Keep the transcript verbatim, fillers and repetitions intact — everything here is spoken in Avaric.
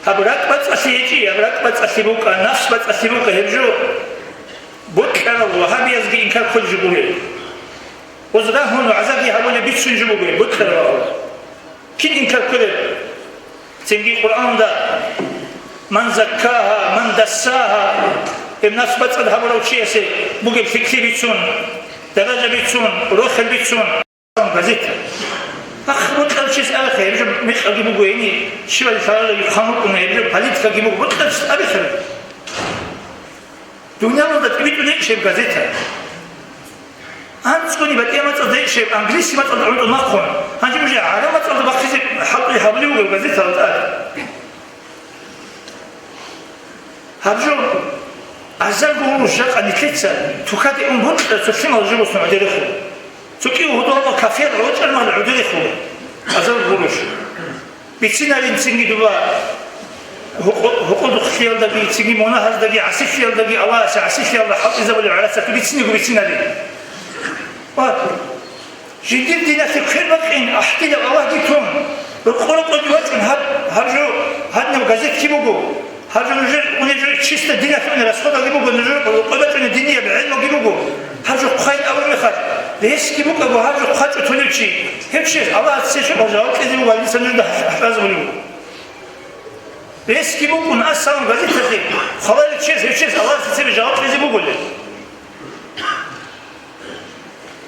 Гьаб ракӀбацӀцӀалъи гьечӀи, гьаб ракӀбацӀцӀалъи букӀа, нафсбацӀцӀалъи букӀа гьеб жо. Бокьарав вагьабиязги инкар кколеб жо гури. Гъоз рагьун вагӀзаги гьабулеб бицун жо буго, бокьарав вагьаб. Кин инкар кколеб? Цинги Къуръанда: «Ман заккагьа, ман дассагьа», гьеб нафсбацӀцӀад гьабурав чиясе бугеб лъикӀлъи бицун, даража бицун, рохел бицун. Газета. Ахъ, бокьарав чияс абехъе, гьеб жо мекъалги буго гьени, щибали лъалалаги хъван вукӀуна, гьеб жо политикаги буго, бокьарав чияс абехъе. Дуниялалда тӀибитӀун гьечӀеб газета. АнцӀкъони батӀияб мацӀалда гьечӀеб, англиси мацӀалда гӀунтӀун нахъун. Гьанже уже гӀараб мацӀалда бахъизе хӀалтӀи гьабулев вугев газеталда тӀад. Гьаб жо азарго гъурущ жакъа нилъеца тукаде ун бокьа, цо лъимал жо босун гӀодерехъо. Цо кӀиго гьудулал кафеял гӀодор чӀармал гӀодерехъо. Азарго гъурущ. Бицинарин цинги дуба гьукъу-, гьукъудухълъиялдаги, цинги мунагьаздаги, гӀасилъиялдаги, Аллагьасе гӀасилъиялда хӀалтӀизабулеб гӀарацалъ бициниго бицинарин. Ва жиндир диналъе квер бакъин, ахӀдилаб Аллагьги тун, рокъо-рокъоги вачӀун гьаб, гьаб жо гьадинаб газетги буго. Гьаб жо нужер унеб жо чисто диналъе расходалги буго, нужер къо-, къойбачӀунеб динияб гӀелмуги буго. Гьаб жо хъвайин абураб мехалъ, ресги букӀаго гьаб жо хъвачӀо толев чи, гьев чияс Аллагьас цебе жаваб кьезе буго, гьадинаб жо хӀалтӀизабулев вуго. Ресги букӀун, ассалам газеталъе хъваларев чияс, гьев чияс Аллагьас цебе жаваб кьезе буголи.